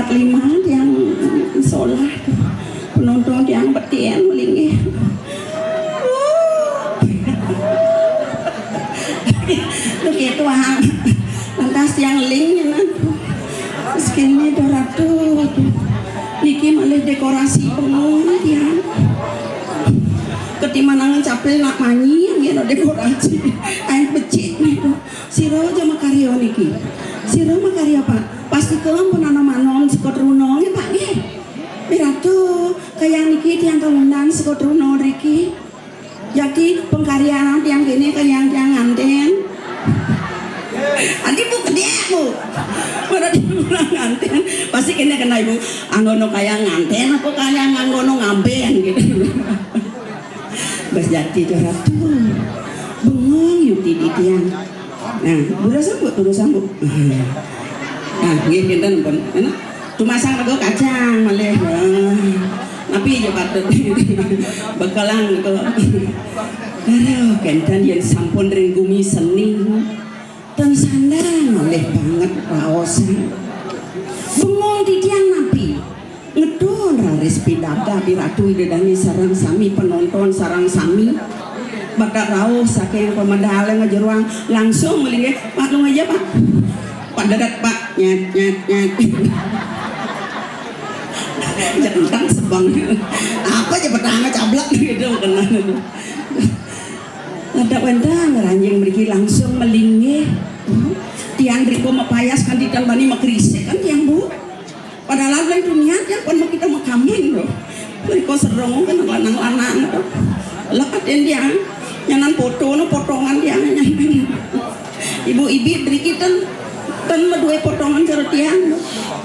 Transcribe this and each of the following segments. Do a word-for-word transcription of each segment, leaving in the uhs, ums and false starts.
Lima tiang solah tuh. Penonton tiang betian linggih. Tuh gitu ah. Lantas tiang ling nyenan. Terus kene tuh ratu tuh. Niki malih dekorasi bengong tiang. Ketimanangan capil nak manyi gitu dekorasi. Air becik nih tuh. Sira aja makarya niki. Sira makarya, Pak. Pasti kelem pun anom-anom saka truna nggih, Pak nggih. Miratu, kayang niki tiang kaundang saka truna riki. Jaki pengkaryan tiang kene kayang tiang nganten. Adi Bu kedek Bu. Pada tiang nganten. Pasti kene kena Ibu. Anggono kayang nganten apa kayang anggono ngamben gitu. Bas jati tuh ratu. Bengong yuti di tiang. Nah, durus sambut, durus sambut. Nah, nggih kinten pun. Enak. Tumasang rego kacang malih. Nah, napi aja patut. Bekelang kok. Aduh, kenten yen sampun ring gumi seni. Ten sandang malih banget raosan. Bengong titiang napi? Ngedon raris pidabdab di Ratu Ida Dane sareng sami penonton sareng sami. Bakat rauh saking pemedale ngejeruang langsung melinggih. Pak, lu aja, Pak. Pak, dadak, Pak. Nyet, nyet, nyet. Jentang sebang. Apa aja petanga cablak gitu, kena. Ngedak wénten ngranjing mriki langsung melinggih. Tiang mriko mapayas kanthi tan bani makrisik kan tiang, Bu. Padahal lain dunia tiang pun makita makamin lho. Mriko serung kan lanang-lanang to. Lah katen tiang nyanan foto no potongan tiang nyanan. Ibu-ibu mriki ten ten maduwe potongan cara tiang.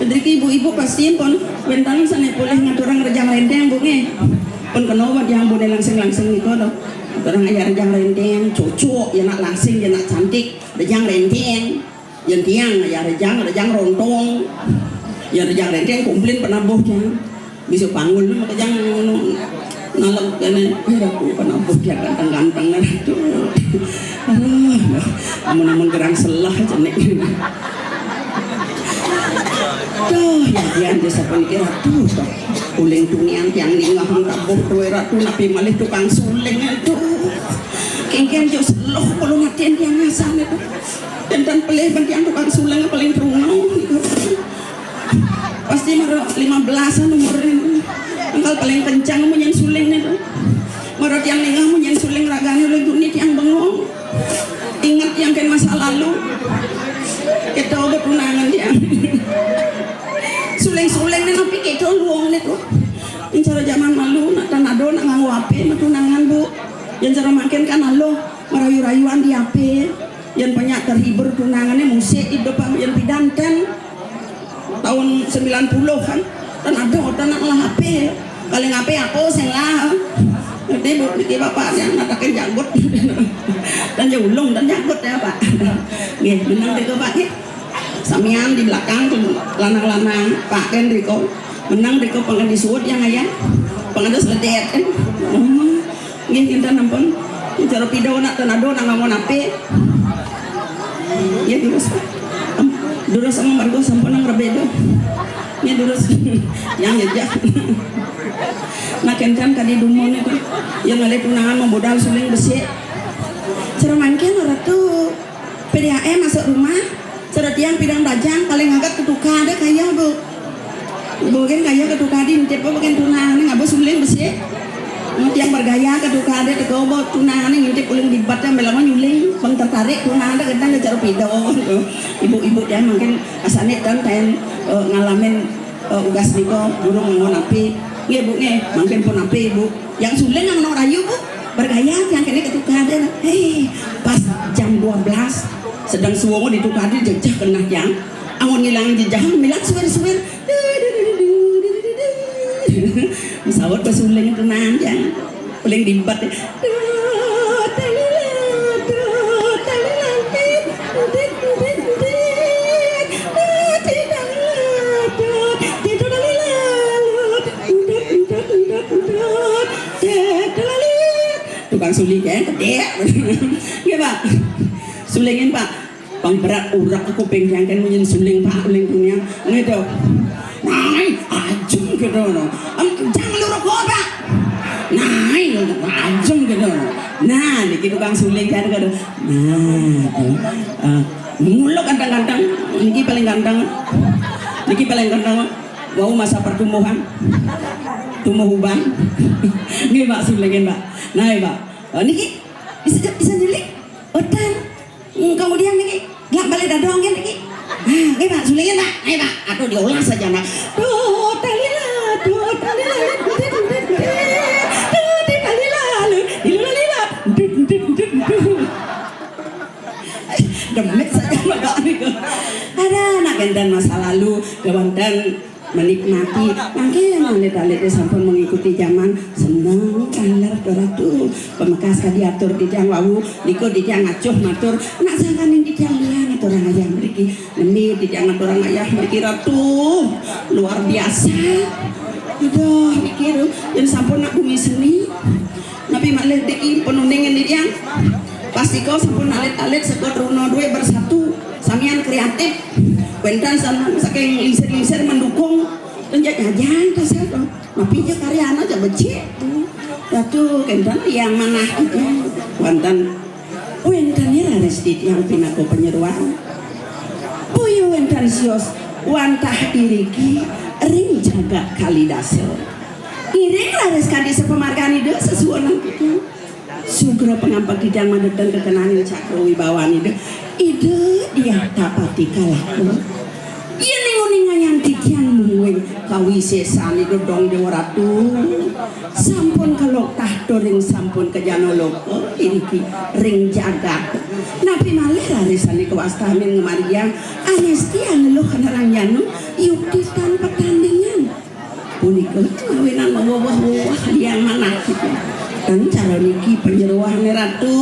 Mriki ibu-ibu pasti pun wénten sane polih ngaturang rejang rendeng, Bu nggih. Pun kena wong tiang bone langsing-langsing nika to. Orang ayah rejang rendeng, cocok, ya nak langsing, ya nak cantik. Rejang rendeng. Yen tiang ya rejang, rejang rontong. Ya rejang rendeng komplain penabuh tiang. Bisa bangun mah kejang ngono. Nalem kene, ya aku penabuh tiang ganteng-ganteng. Aduh. Aduh, amun-amun gerang selah cenik. Duh, ya tiang desa puniki ratu to. Uling tunian tiang ningah tabuh tuwe ratu napi malih tukang suling, aduh. Kengken yo seloh kula natin tiang ngasane to. Enten pelih ben tiang tukang suling paling truna. Pasti mara lima belasan umure. Engkal paling kencang munyen suling niku. Mara tiang ningah munyen suling ragane uling tuni tiang bengong. Inget yang ken masa lalu. Kita obat tunangan tiang. Suling-suling nih napi kita luong niku. Yang cara zaman malu nak tan ado nak nganggo H P nak tunangan, Bu. Yang cara makin kan alo merayu-rayuan di H P. Yang banyak terhibur tunangannya musik itu Pak yang pidanten tahun sembilan puluhan. Tan ado tan nak lah H P. Paling H P aku sing lah. Ngerti Bu, niki Bapak yang ngatakan jagut. Dan ya ulung dan jagut ya Pak. Nggih, menang deh Pak nggih. Samian di belakang tuh lanang-lanang Pak Ken riko. Menang riko pengen disuut yang ayah. Pengen sededet kan. Hmm. Nggih kinten ampun. Cara pido nak tan ado nak ngomong ape. Ya durus Pak. Durus sama mergo sampun nang rebedo. Ya durus. Yang jejak. Nah kencan kadi dumun itu. Yang ngalih tunangan modal suling besi. Cara mangkin ratu P D A M masuk rumah. Cara tiang pidang dajang paling angkat ketuka ada kaya bu. Bukan kaya ketuka di ntip bukan tunangan ngabo suling besi. Tiang bergaya ketuka ada teko bo tunangan ngintip uling dibat yang belama nyuling peng tertarik tunangan ada gendang ke cara pido. Ibu-ibu tiang mungkin asane tan tan eh, ngalamin eh, ugas niko burung nganggo napi. Nggih Bu nggih, mungkin pun napi Ibu. Yang suling yang nong rayu Bu. Bergaya tiang kene ketuka ada. Hei, pas jam dua belas sedang suwongo ditukadi jejah kena tiang. Amun ngilang jejah milang suwir-suwir. Sawat pas uling tenang tiang. Uling dibat. Tukang suling ya, gede. Nggih, Pak. Sulingin, Pak. Pang berat urak kuping tiang kan munyin suling, Pak, uling dunia. Nggih to. Gitu no. Em, jangan lu rokok, Pak. Nah, ini ajem gitu no. Nah, niki tukang suling kan gitu. Nah, tuh. Eh, muluk ganteng-ganteng. Niki paling ganteng. Niki paling ganteng. Wau masa pertumbuhan. Tumbuh uban. Nggih, Pak, sulingin, Pak. Nah, Pak. Oh, niki bisa, bisa nyuling? Oten. Hmm, kemudian niki, gelak balik dadong niki. Nah, nggih, Pak, sulingin, Pak. Ayo, Pak. Aduh, diolah saja, nak. Duh, talila, duh, talila, duh, duh, duh, duh. Duh, duh, talila, duh, duh, talila, duh, duh, duh, duh. Demit saja Bapak niku. Ada anak enten masa lalu, kewanten menikmati. Mangke alit-alit sampun mengikuti zaman, seneng taler to Ratu. Pemekas kadi atur titiang wau, niku titiang acuh matur, nak sangkaning titiang lian aturang ayah mriki. Nemi titiang aturang ayah mriki Ratu. Luar biasa. Aduh, niki lho, yen sampun nak bumi seni. Napi malih niki penundingan titiang. Pastika sampun alit-alit seka Truna Duit Bersatu. Samian kreatif. Wenten san-, saking lingsir-lingsir mendukung. Ten jajang ta sapa. Napi ja karya anak ja becik. Ratu kenten yang manah. Wenten, wenten ya raris titiang pinaka penyeruan. Boya wenten sios wantah iriki ring jagat Kalidasa. Iring raris kadi sapamargan Ida sesuunan titiang. Sugra pangampek titiang madeten kekenaning cakra wibawan Ida. Ida Diah Tapati Kalako. Yen ningayang titiang mungguing kawisesan Ida Dong Dewa Ratu. Sampun kalok tahta ring sampun kajana loka iriki ring jagat. Napi malih raris sane kawastamin ngamargiang anesti aneluh nerang janu yukti tan patandingan. Punika mawinan maweweh-weweh liang manah. Ten cara niki panyeruane Ratu.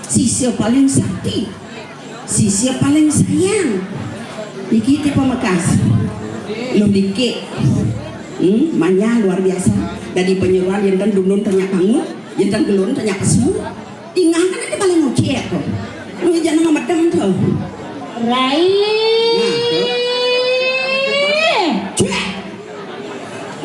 Sisya paling sakti. Sisya paling sayang. Niki te pamekas. Luh dikit. Hmm, manyah luar biasa. Dadi panyeruan yen ten dundun tenyak bangun, yen ten gelun tenyak pesu. Tinggal kan itu paling ucik to. Lu jangan ngemedem to. Rai. Nah, to. Cek.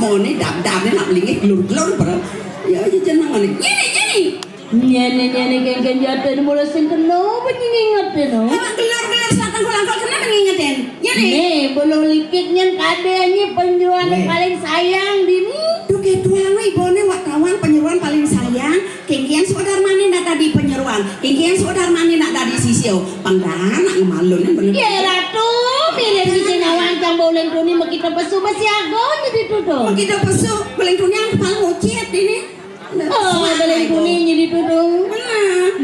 Mone dab-dab nak melingih gelur-gelur, bro. Ya, ya, jangan ngene. Ngene, ngene. Nyene, nyene, kengken jatuh mula sing kena, apa nyinginget no? Apa gelur-gelur selatan kulangkol kena mengingetin? Nyene. Nih, bulu likit nyen kade nye penjual Weh. Paling sayang dini. Duh, ketua lu ibone wak tawang penyeruan paling sayang. Kengkian saudar mane nak dadi penyeruan. Kengkian saudar mane nak dadi sisya. Pengganak ngemalun bener. Ya, Ratu, milih di sing nawang cang boleng tuni makita pesu masiaga nyedi tutung. Makita pesu, boleng tuni yang kepala ngucit ini. Oh, boleh kuning jadi tudung.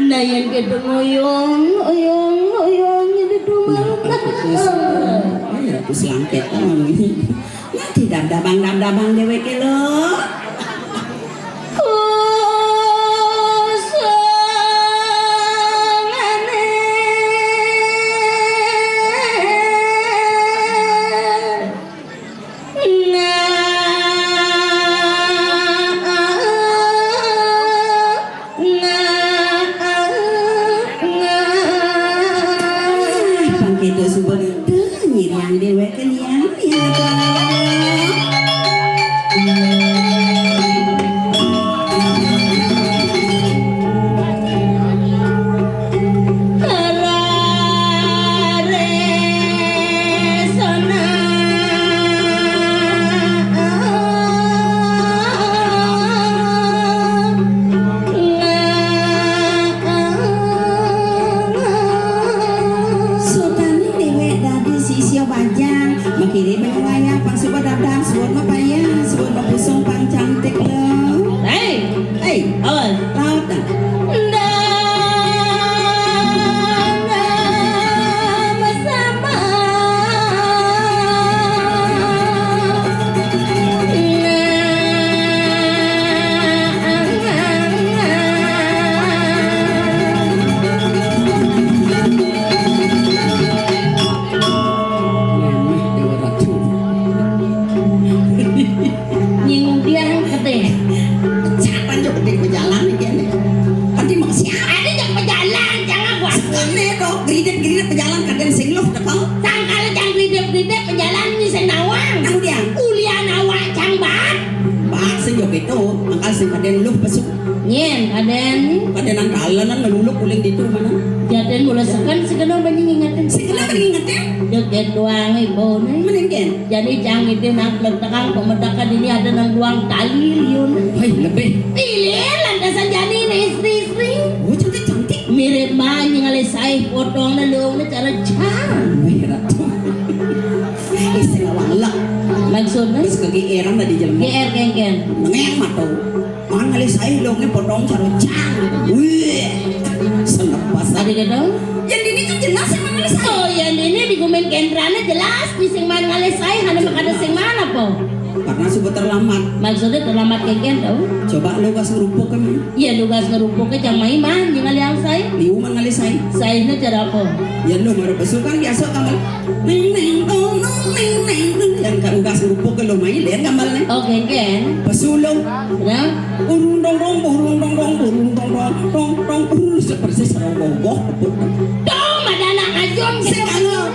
Nah, yang kita ngoyong, oyong, oyong jadi tudung. Nah, aku tuh seneng. Oh, ya, aku selangket. Nanti dab-dabang, dab-dabang dewek lo. Kusumane. Pang keto suba. Duh, nyiriang dewek keliang, ya. Sutani dewek dadi sisya bajang, makire bener wayah, pang suba dadam, suud mapayah, suud mapusung, pang cantik lo. Hei! Hei, awas. Laut dah. Nda bersama. Nying diang kete. Siapa juk kete pejalan iki ane? Nanti mau siapa? Ada yang pejalan, jangan buat. Sekali to, geridet-geridet pejalan kadang sing loh teko. Sangkal yang geridet-geridet pejalan ni sing nawang. Nang diang. Ulian Tuh, mangkal sing kadén luh pesu. Nyén, kadén. Kadén nang kalenan ngeluluk uling ditu mana? Jadén mula seken sing kena banyak ngingetin. Sing kena banyak ngingetin? Joget doang ibu nih. Mending kan? Jadi cang itu nang letakang pemedakan ini ada nang doang tali liun. Hei, lebih. Pilih lantasan jadi ini istri-istri. Oh, cantik-cantik. Mirip mah nyingali saih potongnya liun cara cang. Wih, ratu. Istilah walek. Maksudnya? Terus kegeeran tadi jelema. G R kengken. Nengeng mah tuh. Mang ngalih saih dong, ini potong cara cang. Wih, senep pasar. Ada gitu? Yang ini kan jelas emang ngalih saih. Oh, yang ini di gumen kentrana jelas di sing man ngalih saih, hana makada sing mana po? Karena sudah terlambat. Maksudnya terlambat kengken tau? Coba lu gas ngerupuk kan? Iya, lu gas ngerupuk ke cang mai man, jangan liang saih. Liu man ngalih saih. Saihnya cara apa? Ya lu baru besukan biasa tambah. Neng neng nong nong neng neng nong. Yang kak ugas ngerupuk ke lo main deh gambarnya. Oke, kan? Pesulung. Nah, urung dong dong, urung dong dong, urung dong dong, dong dong, urung seperti serong gogoh. Dong, ada anak ajung. Sekarang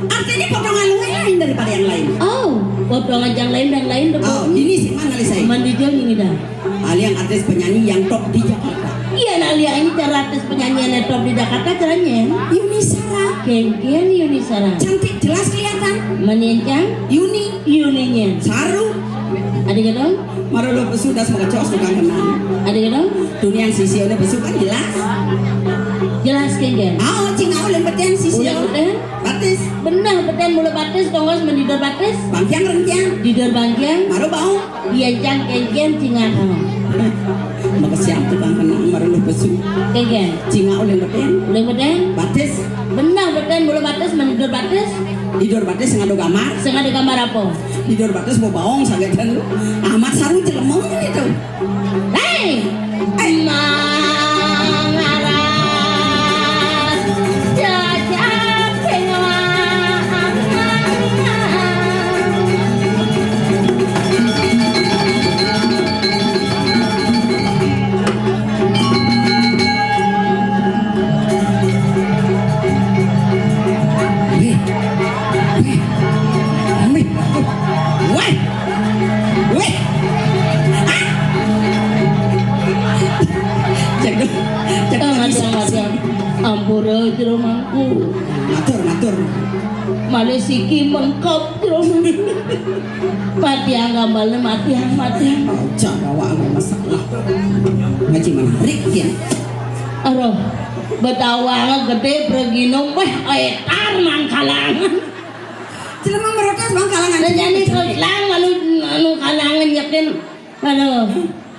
artinya potongan lu lain daripada yang lain. Oh, potongan yang lain dan lain. Oh, ini sih mana saya? Mandi jauh ini dah. Aliang artis penyanyi yang top di Jakarta. Iya, nah, lihat ini cara artis penyanyi yang top di Jakarta caranya. Yuni Sara. Kengken Yuni Sara. Cantik jelas kelihatan. Menencang. Yuni. Yuninya. Saru. Ada gitu? Mara lo pesu das mengecos tukang kenal. Ada gitu? Dunia yang sisi oleh pesu kan jelas. Jelas kengken. Ah, cing awal yang beten sisi. Udah, udah. Batis. Benar beten mula batis, tongos mendidor batis. Bangkiang rengkiang. Didor bangkiang. Mara bau. Iya, cang kengken cinga. Makasih aku bang kenang mara lo pesu. Kengken. Cinga oleh beten. Oleh beten. Batis. Benar beten mula batis mendidor batis. Didor batis sing ada gambar. Sing ada gambar apa? Didor batis mau baong sagetan lu. Amat saru jelema itu. Hei! Hei! Mangaras jajak pengawangan. Wih. Wih. Wih. Wih. Ah. Cek dong. Cek dong. Ampura jero mangku. Matur, matur. Malih siki mengkop jero mangku. Matiang gambalnya matiang, matiang. Aja bawa masalah. Ngaji menarik ya. Aduh, betawang gede pergi nung weh etar mangkalangan. Jelema merotas bang kalangan. Rejane kelang lalu anu kalangan yakin. Aduh.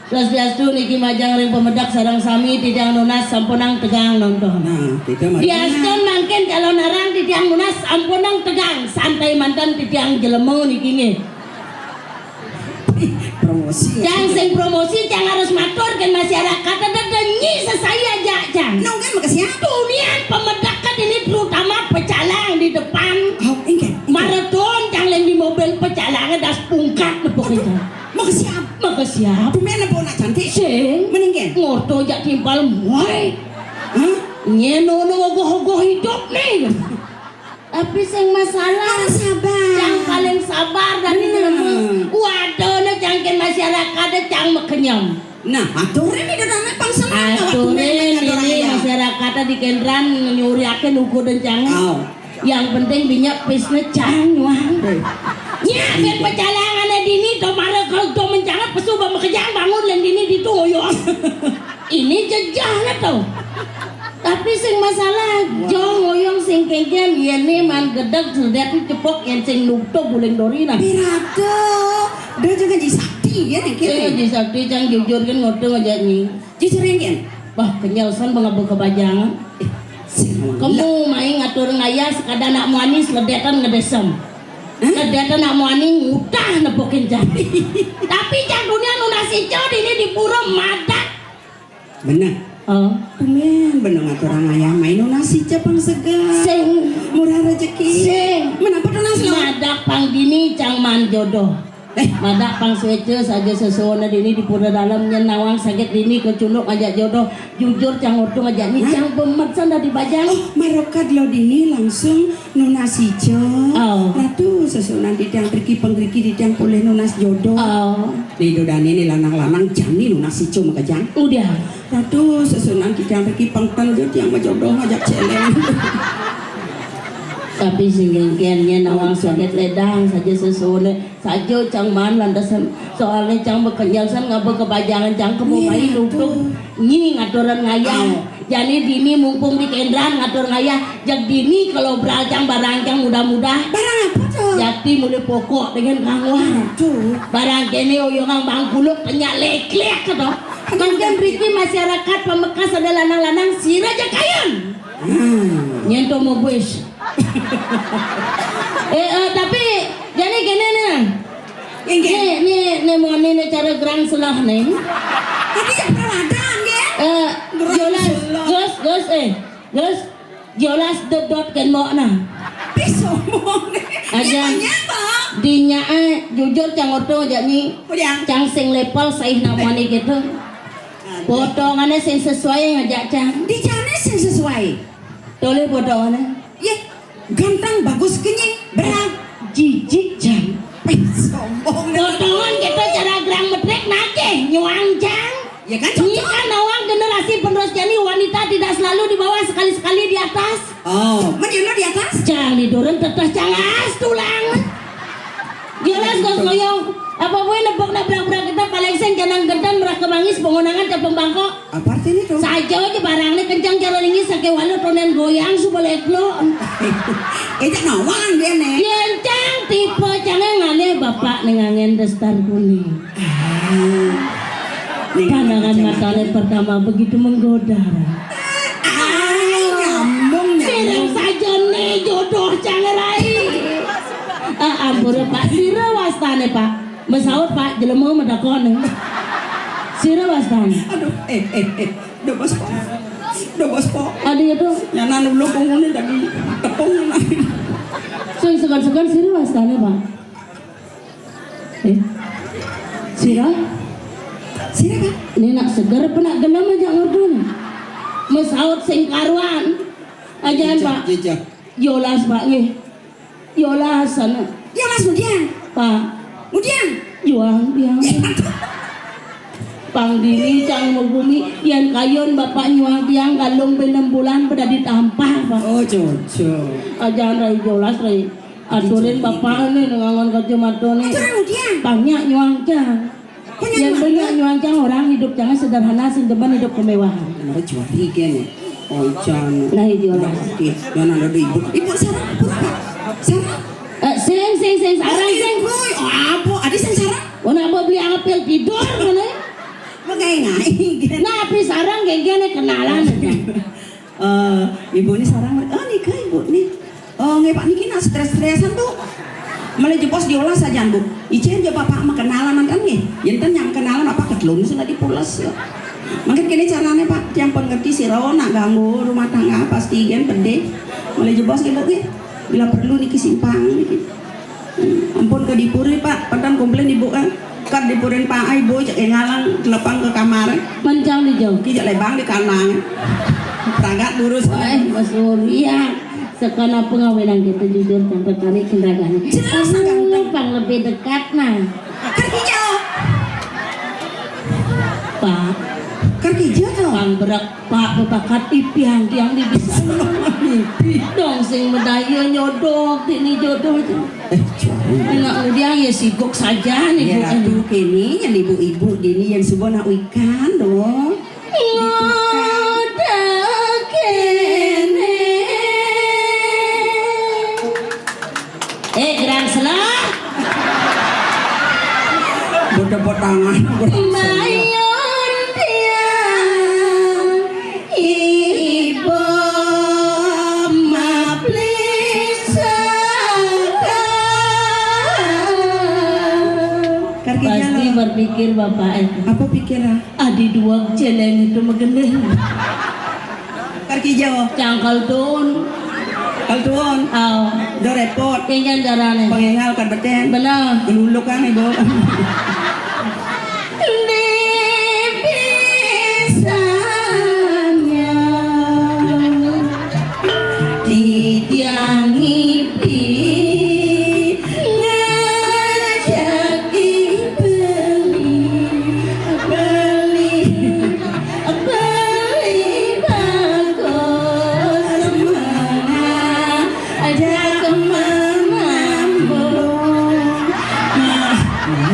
Swastiastu niki majeng ring pemedak sareng sami titiang nunas sampunang tegang nonton. Nah, kita mah. Diastun mangkin calon arang titiang nunas sampunang tegang santai mantan titiang jelema niki nggih. Promosi. Cang sing promosi, cang harus matur kan masyarakat ada denyi sesai aja cang. Nong kan makasih ya. Tunian pemedak kan ini terutama pecalang di depan. Oh, enggak. Maraton cang lain di mobil pecalang das pungkat nepuk itu. Makasih apa? Makasih apa? Tumben apa nak cantik? Sing. Meninggal. Ngorto jak timpal muai. Hah? Nyeno no ogoh-ogoh hidup nih. Tapi sing masalah, harus sabar. Cang paling sabar dan ini. Waduh, ne cangkin masyarakat cang mekenyem. Nah, aturin ini dan pang seneng. Aturin ini masyarakat di Kendran nyuriakin ukur dan cang. Oh. Yang penting binyak pisne cang wah. Nyakin pecalangan dini do mara kau do mencangat pesu ba mekejang bangun len dini ditu ngoyong. Ini jejahnya tuh. Tapi sing masalah jong ngoyong sing kengken yene man gedeg sudah tu cepok yang sing nukto guling dori nah. Pirata. Dia juga ji sakti ya nengke. Sing ji sakti cang jujur kan ngoto aja ni. Jujur nengke. Bah kenyal san bangga kebajangan. Kamu main ngatur ngaya sekadar nak muani seledetan ngedesem. Seledetan nak muani ngutah nepukin jam. Tapi cang dunia nunas ijo dini di pura madak. Bener. Oh. Tumben bener ngatur orang ayah main nunas ijo pang segar. Sing. Murah rezeki. Sing. Menapa tunas lo? Madak pang dini cang man jodoh. Eh, madak pang sueca saja sesuana dini di pura dalam, nyén nawang saget dini kecunduk ngajak jodoh. Jujur cang Orto ngajak nyi, cang bemet san dadi bajang. Oh, marokat lo dini langsung nunas ica. Oh. Ratu, sesuunan titiang driki panggriki titiang polih nunas jodoh. Oh. Dido dani ni lanang-lanang jani nunas ica makejang. Udah. Ratu, sesuunan titiang driki pengten jo tiang majodoh ngajak céléng. Tapi sing kénkén nyén nawang saget ledang saja sesuuné. Saja cang maan lantasan soalné cang bekenyel san ngaba kebajangan cang kebo. Iya, mai Ratu. Nyi ngaturang ngayah. Oh. Jani dini mumpung di kendran ngatur ngayah, jeg dini kalau obral cang barang cang mudah-mudah. Barang apa to? Jati mulih pokok dengan kangguan. Aduh. Barang kéné oyongang bangkuluk penyak léklék to. Aduh, mangkin riki masyarakat pamekas ada lanang-lanang sira ja kayun. Hmm. Nyén to mobis. Eh, eh, tapi jani kéné nah. Inggih. Né, né, né, moni né cara gerang selah né. Tadi ya peraladan, nggih. Eh, gerang jelas, selah. Gus, Gus, eh, Gus, jelas dedot kén mok nah. Bisa omong. Aja. Nyapa, nyapa? Dinya, eh, jujur cang Orto ngajak nyi. Udah. Cang sing level saih namani gitu. Aduh. Potongané sing sesuai ngajak cang. Di jani sing sesuai. Tolih potongané. Yé, ganteng, bagus, kenying, berang. Jijik, Jang. Eh, sombong dah. Potongan kita cara gerang metrik nakeh, nyuang, Jang. Ya kan, cocok. Ini kan nawang generasi penerus jani wanita tidak selalu di bawah, sekali-sekali di atas. Oh, men di atas? Jang, di duren tetes, Jang, as tulang. Jelas, Gus Moyong. Apa buin nepuk nabrak-brak kita paling sing janang gentan merah kemangis pengonangan ke pembangkok. Apa artinya tuh? Saja aja barangnya kencang cara ringis saké walu tonen goyang suba leklo. Éjak nawang dia né. Yén cang tipe cangé ngalih bapak né nganggén daster kuning. Ah. Pandangan matané pertama begitu menggoda. Ah, nyambung, nyambung. Sireng saja né jodoh cangé rai. Ah, ampura, Pak, sira wastané, Pak? Masaut, Pak, jelema madakon. Sira wastané? Aduh, eh, eh, eh. Udah bos, Pak. Udah bos, Pak. Adi itu. Nyanan dulu penghuni lagi tepung. Sing segan-segan sira wastané, Pak? Eh. Sira? Sira, Pak? Ini nak seger apa nak gelem aja ngudun. Masaut sing karuan. Ajaan, Pak. Jejak. Yolas, Pak, nggih. Yolas sana. Yolas mudian. Pak. Mudian. Juang tiang. Pang dini cang magumi, yén kayun bapak nyuang tiang galung ping enam bulan pada ditampah, Pak. Oh, cocok. Ajaan rai jolas, rai. Aturin bapak né ngangon kacamata né. Aturin mudian. Banyak nyuang cang. Banyak nyuang. Yén banyak nyuang cang, orang hidup cangé sederhana, sing demen hidup kemewahan. Nah, juari kéné. Oh, cang. Nah, iya lah. Oke, yang ada di ibu. Ibu sareng, ibu apa? Sareng. Eh, sing, sing, sing, sareng, sing. Ibu, oh, apa? Adi sing sareng? Oh, nak beli apel tidur, mana? Pakai ngai. Nah, api sareng, geng-geng kenalan. Eh, ibu ini sareng, oh, nika ibu nih. Oh, nggih, Pak, niki nak stres-stresan, Bu. Malih jebos diolah sajan, Bu. Icén ja Bapak makenalan manten nggih. Yén ten nyang kenalan Bapak ketelun sudah dipules ya. Mangkin kéné carané, Pak, tiang pun ngerti sira nak ganggu rumah tangga pasti gén pedih. Malih jebos nggih, Bu nggih. Bila perlu niki simpang niki. Hmm, ampun ke dipuri, Pak, pantan komplain Ibu kan. Kan dipurin Pak ai, Bu, cek ngalang telepang ke kamar. Mencang di jauh. Ki cek lebang di kanang. Pragat lurus. Wah, Mas Surya. Sekana pengawinan kita jujur dan berkali kendagane. Jelas, Kang. Pang lebih dekat, nah. Kerja. Pak. Kerja tuh. Pang berak, Pak, bebakat ipian tiang di bisa. Mimpi. Dong sing medaya nyodok, dini jodoh tuh. Eh, cari. Anak muda ya sibuk saja nih, ya, Bu. Ratu kini, yang ibu-ibu dini yang subuh nak ikan dong. Ngoda kene. Eh, gerang selah. Bodoh tangan, gerang selah. Mayun tiang ibu maplik sekarang. Pasti berpikir bapak itu. Apa pikirnya? Adi dua celeng itu megendeng. Pergi jauh. Cangkal tun. Kaltuon. Aw. Do repot. Ingkén carané. Pengingal kan betén. Bener. Geluluk kan, Ibu. Di pisahnya, di tiang ngipi, ngajak beli, beli, beli bagus, mana ada kemana, Bu? Nah,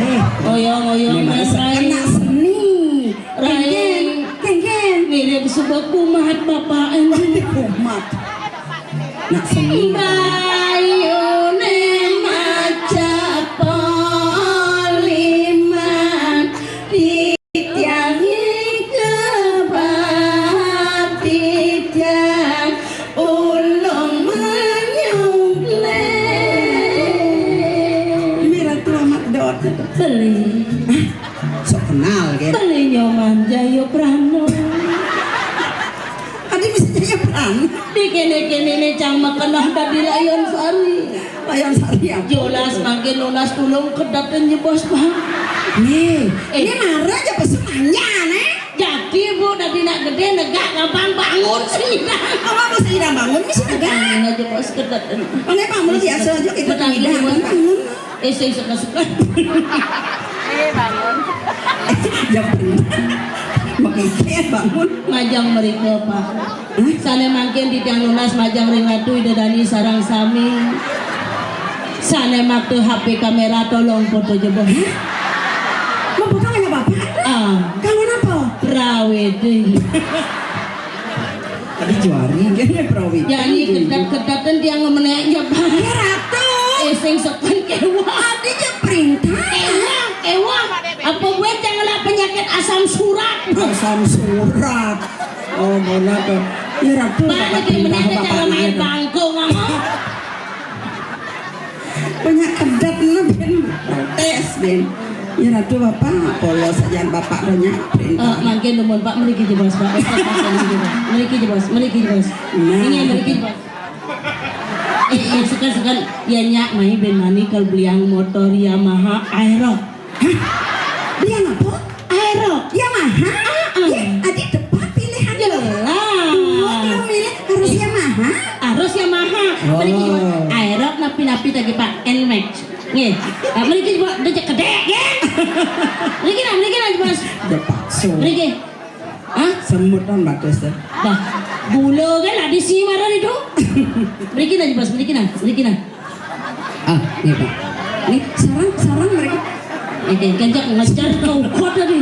eh, Oyong-oyong, ini mana Rai. Kena seni. Rai. Kéngkén, kéngkén. Mirip sebab kumat bapak ini. Kumat. Nak seni. Bayune maca poliman, titiang kebab, titiang ulung menyungklé. Ini Ratu Amat Dot. Beli. Hah? Sok kenal, kan? Beli Nyoman Jayaprano. Adi bisa Jayaprano. Di kéné-kéné né cang makenah dadi Layon Sari. Layon Sari apa? Jolas mangkin nunas tulung kedapin jebos, Bang. Nih, eh, ini marah aja pesu manja, nih. Jadi, Bu, dadi nak gedé negak gampang bangun sih. Apa mau sih bangun, mesti negak? Bangun aja, Bos, kedapin. Oke, Pak, menurut biasa aja kita tidak bangun. Eh, sing suka-suka. Eh, bangun. Jam berapa? Makikir bangun. Majang mriko, Pak. Hah? Sané mangkin titiang nunas majang ring Ratu Ida Dani sareng sami. Sané makta H P kamera tolong foto jebos. Hah? Mau foto nggak apa-apa? Ah. Kamu apa? Prawede. Tadi juari, dia prawede. Jadi kedap-kedap kan tiang ngemenek ya, Pak. Ya, Ratu. Eh, sing sopan kéwah. Tadi dia perintah. Kéwah, kéwah. Apa gue jangan penyakit asam surat? Asam surat. Oh, mana tuh? Ya, Ratu, Pak, bapak lagi perintah menek bapak cara main ini. Bangkung, ngomong. Banyak kedap lu, Ben. Protes, Ben. Ya, Ratu, bapak, polos aja bapak banyak perintah. Eh, mangkin nuwun, Pak, mriki jebos, Pak. Mriki jebos, mriki jebos. Nah. Ini mriki jebos. Eh, eh, sekan-sekan, ya, Nyak, mai ben mani kal beliang motor Yamaha Aero. Hah? Beliang apa? Aero. Yamaha? Ah, ah. Ya, adi tepat pilihan. Jelas. Dua kalau milih harus Yamaha. Harus Yamaha. Oh. Mriki Aero napi-napi tadi, Pak, Nmax. Nggih. Ah, mriki, Pak, udah cek kedek, nggih. Mriki nah, mriki nah, Mas. Udah paksa. Mriki. Hah? Semut kan bagus tuh. Dah. Gula kan ada sih marah itu. Mriki nah, Mas, mriki nah, mriki nah. Ah, nih, Pak. Nih, sarang, sarang mereka. Oke, kenceng ngejar ke ukut tadi.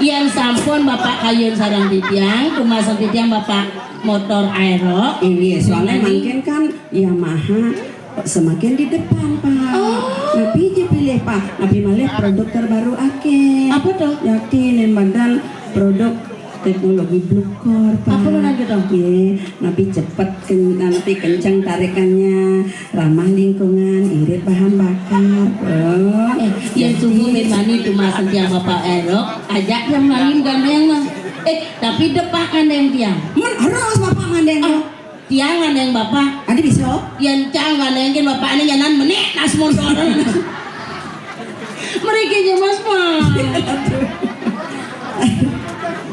Yang sampun Bapak kayun sarang titiang, tumasan titiang Bapak motor Aero. Ini soalnya ini mungkin kan Yamaha semakin di depan, Pak. Oh. Napi aja pilih, Pak. Napi malih produk terbaru akeh. Apa tuh? Yakin yang badan produk teknologi blukor, Pak. Apa mana gitu? Nggih, napi cepet ken-, napi kenceng tarikannya, ramah lingkungan, irit bahan bakar. Oh. Eh, yang subuh min mani tumasan tiang Bapak Erok, ajak yang lain gandeng lah. Eh, tapi depak gandeng tiang. Mun harus Bapak gandeng. Ah, tiang gandeng Bapak. Ada bisa? Yang cang gandeng kin Bapak ini nyanan menik nas motor. Mriki aja, Mas, Pak.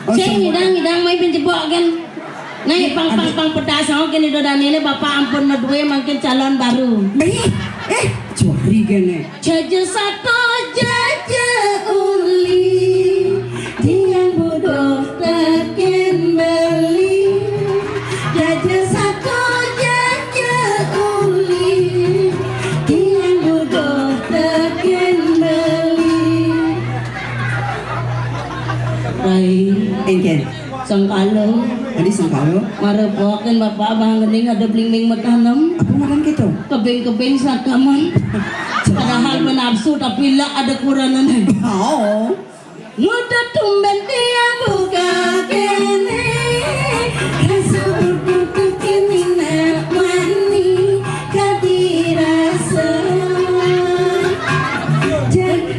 Oh, sing semua. Ngidang, ngidang, mai penjebok kan. Nah, pang, pang, pang pedas, oh, kene do dane ne Bapak ampun medue mangkin calon baru. Beh, eh, juari kene. Jaja sato, jaja uli, tiang budo teken beli. Jaja sato, jaja uli, tiang budo teken beli. Rai. Engken. Sengkalo. Tadi sengkalo. Marepokin Bapak Bang Gening ada belimbing metanem. Apa makan gitu? Kebing-kebing sakaman. Padahal menafsu tapi lak ada kuranan. Oh. Nguda tumben tiang buka kene, rasa bubuk kene nak mani kadi rasa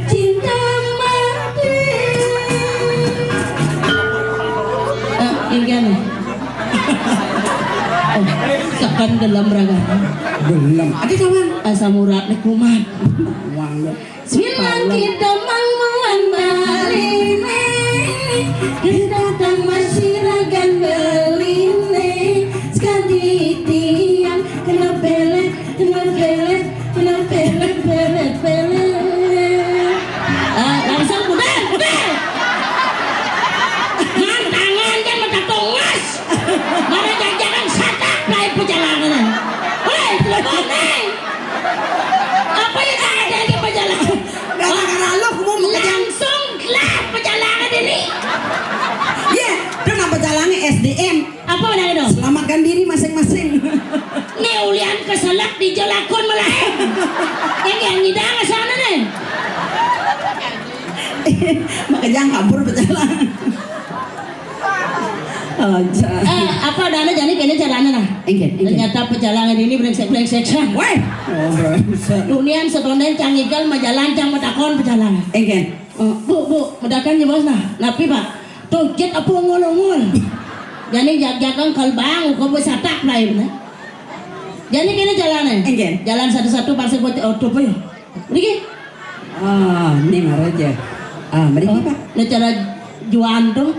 cinta mati. Eh, ini kan. Oh. Kan gelem raga. Gelem. Ada kawan. Asam urat ni kumat. Wang. Bilang kita manguan baline, kita tang masih ragan beline. Sekali tiang kena pelet, kena pelet, kena pelet, pelet, pelet. Ah, langsung pudar, pudar. Tangan kan mata tongas. Mana jajaran satak naik perjalanan. Hei, telepon, hei. Apa yang ada di perjalanan? Gara-gara lu, kamu mau kerja. Langsung lah perjalanan ini. Iya, itu nama jalannya S D M. Apa namanya dong? Selamatkan diri masing-masing. Nih ulian keselak di jelakon melaen. Yang yang ngidang sana nih. Makanya kabur pejalan. Aja. Eh, apa adanya jadi kene caranya nah? Engke, engke. Ternyata pejalangan ini brengsek-brengsek san. Weh. Oh, brengsek. Dunian setonden cang igal majalan cang matakon pejalangan. Engke. Eh, bu, bu, medakan ya bos nah. Napi pak? Tuh jet apa ongol-ongol. Jadi jak-jakan kalbang, kau bos satak lah ya benar. Jadi kene caranya. Engke. Jalan satu-satu pasir bocor, oh, tuh apa ya? Mriki. Ah, ini marah aja. Ah, mriki, Pak. Nah, cara juan tuh.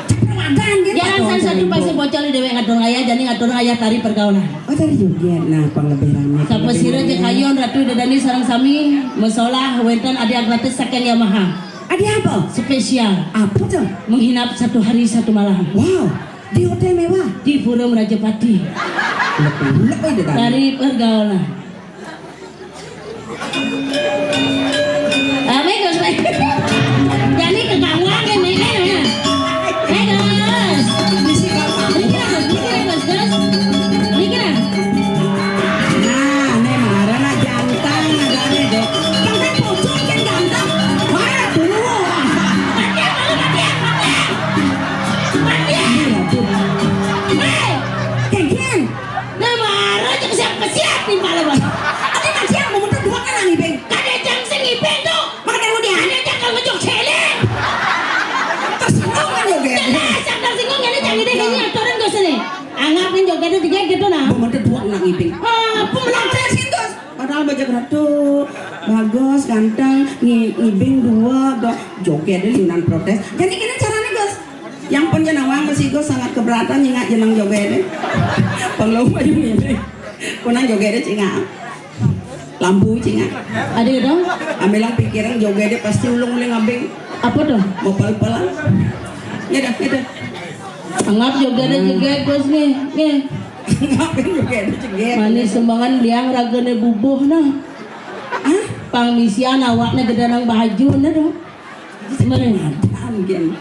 Ceprawadan dia. Jalan satu satu pasir bocor di dewek ngatur ngaya, jadi ngatur ngaya tari pergaulan. Oh, tari juga. Nah, pang lebih rame. Sapa sira cekayon Ratu Dedani sareng sami, mesolah wenten adi gratis saking Yamaha. Adi apa? Spesial. Apa tuh? Menghinap satu hari satu malam. Wow, di hotel mewah. Di Pura Merajapati. Lebih, lebih Dedani. Tari pergaulan. Ah, bagus, bagus. Jadi ke kamu aja, Mek, ya. Bagus. Mikir, mikir, Gus, Gus. Mikir, ah. Nah, ini marah, nah, jantang, nah, gane, dok. Kan bocor, kan ganteng. Waduh. Mati, mati, mati, mati. Mati. Hei. Kengkeng. Nah, marah aja kesiap-kesiap nih malah, Bang. Tapi kan siang mau muter dua kan, Ibing. Kan dia jang sing Ibing tuh. Makanya mau dia. Ada jang kalau ngejok celeng. Tersinggung kan joget. Jelas, yang tersinggung jadi jangan deh, ini aturan gak usah nih. Anggapin jogetnya tiga gitu nah. Mau muter dua kan, Ibing. Ah, pulang. Jelasin, Gus. Padahal bajak ratu, bagus, ganteng, ngi- ngibing dua, do, jogetnya liunan protes. Jadi gini caranya, Gus. Yang pun jenang wang mesti gue sangat keberatan nyingak jenang jogetnya. Penglom aja ini. Kunang jogetnya cingak. Lampu cingak. Ada dong. Ambil yang pikiran jogetnya pasti ulung-uling ngabing. Apa tuh? Mau pel-pelan. Ya dah, ya dah. Anggap jogetnya jeget, Bos, nih. Nih. Ngabing jogetnya jeget. Manis sembangan liang ragane bubuh, nah. Hah? Pang misian awaknya gede nang baju, nah, dong. Mana? Apaan, Gen?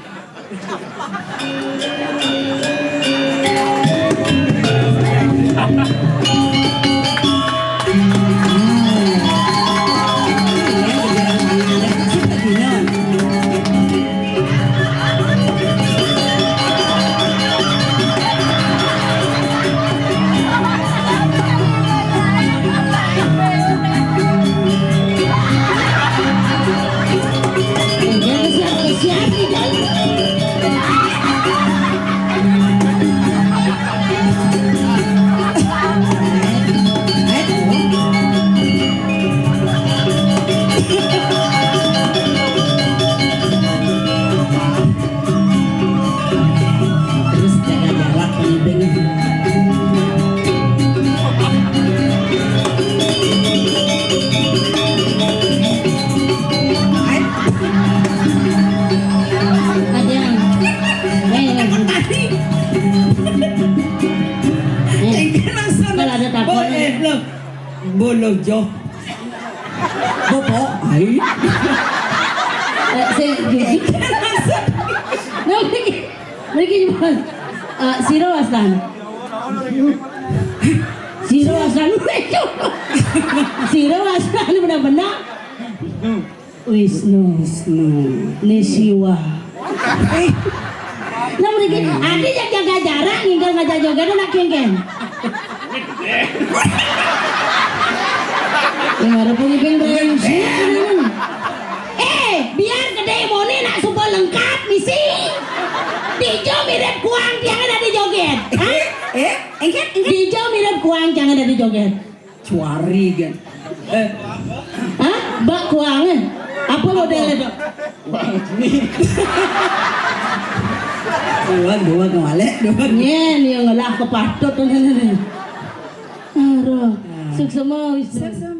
Terus jaga jarak, penting. Ada. Eh, eh. Tadi. Eh. Kalau ada takut. Oh, eh, belum. Bolo jo. Bopo. Ai. Eh, sing jujur. Nah, mriki, mriki, Mas. Eh, sira wastan. Sira wastan. Sira wastan bener-bener. Wisnu. Wisnu. Ni Siwa. Eh. Nah, mriki, adi yang jaga jarak, ninggal ngajak joget, nak kengken. Yang ada pemimpin brengsek, tenan. Eh, biar gede mone nak suba lengkap, misi. Dijo mirip kuang, tiangnya dari joget. Hah? Eh, eh. Dijang mirip kuang, jangan ada joget. Suari kan. Eh, hah? Bak kuang, eh? Apa modelnya, Bak? Wah, ini. Dua, dua kembali, dua. Nyen, yang ngelah kepatut, nih, nih, nih. Aduh, suksema, Wisnu.